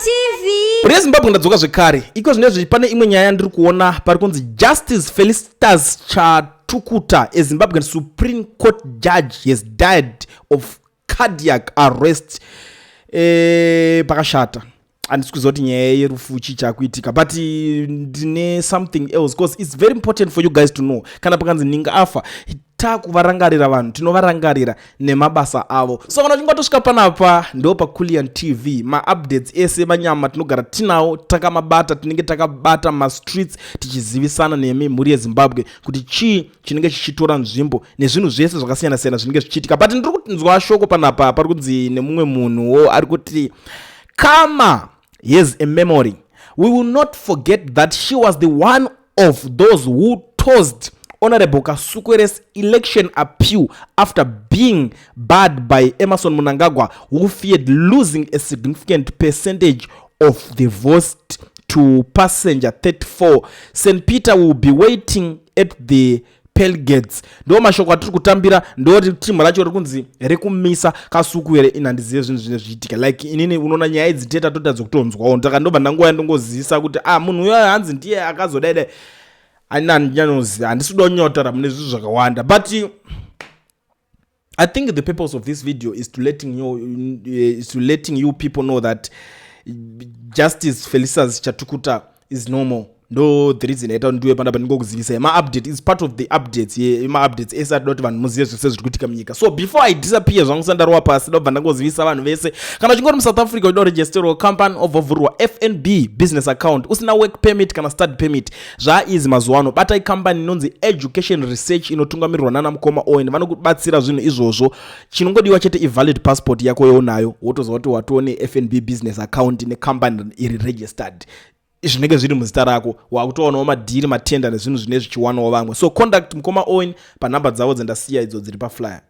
TV. Mhuri yeZimbabwe, ndadzoka zvekare. Iko zvinezvi pane imwe nyaya yandiri kuona pari kunzi Justice Felicitas Chatukuta, a Zimbabwean Supreme Court judge, has died of cardiac arrest. Pakashata, handisi kuziva kuti nyaya yerufu chii chakuitika, but ndine something else, because it's very important for you guys to know. Kana pakanzi ninga afa, takuvarangarira vanhu, tinovarangarira nemabasa avo. So kana uchinge watosvika panapa, ndo paCulian TV. Maupdates ese manyama tinogara tinawo, takamabata, tinenge takabata mastreets, tichizivisana nemi mhuri yeZimbabwe kuti chii chinenge chichitora nzvimbo nezvinhu zvese zvakasiyana-siyana zvinenge zvichiitika. But ndiri kunzwa shoko panapa, pari kunzi nemumwe munhuwo ari kuti, "Karma has a memory. We will not forget that she was the one of those who tossed Honorable Kasukuwere's election appeal after being barred by Emmerson Mnangagwa, who feared losing a significant percentage of the vote to Passenger 34. St Peter will be waiting at the pearly gates." Ndo mashoko atiri kutambira. Ndo timu racho riri kunzi rekumisa Kasukuwere. Ini handizive zvinhu zvine zvichiitika. Like inini, unoona nyaya idzi teta totadza kutonzwawo. Ndaka ndobva ndanguva yandongozivisa kuti ah, munhu uyoyo hanzi ndiye akazodaidai. Anina, handinyanyoziva, handisi kuda kunyotaura mune zvinhu zvakawanda, but I think the purpose of this video is to letting you people know that Justice Felicitas Chatukuta is normal. Ndo the reason yaita kuti ndiwe panapa ndingokuzivisai maupdate. Is part of the updates, maupdates ese atida kuti vanhu muzive zvese zviri kuitika munyika. So before I disappear zvangu, sandarowa pasi, ndobva ndangozivisa vanhu vese: kana uchingori muSouth Africa, uchida kuregisterwa company, obva vhurwa FNB business account, usina work permit kana study permit, zvaizi mazuva ano batai company inonzi Education Research, inotungamirirwa nana mukoma Owen. Vanokubatsira zvinhu izvozvo. Chinongodiwa chete ivalid passport yako younayo, wotoziva kuti watone FNB business account necompany iri registered, zvinenge zviri muzita rako, wakutowanawo madhiri, matenda nezvinhu zvinenge zvichiwanawo vamwe. So contact mukoma Owen panhamba dzavo dzandasiya idzo dziri paflyer.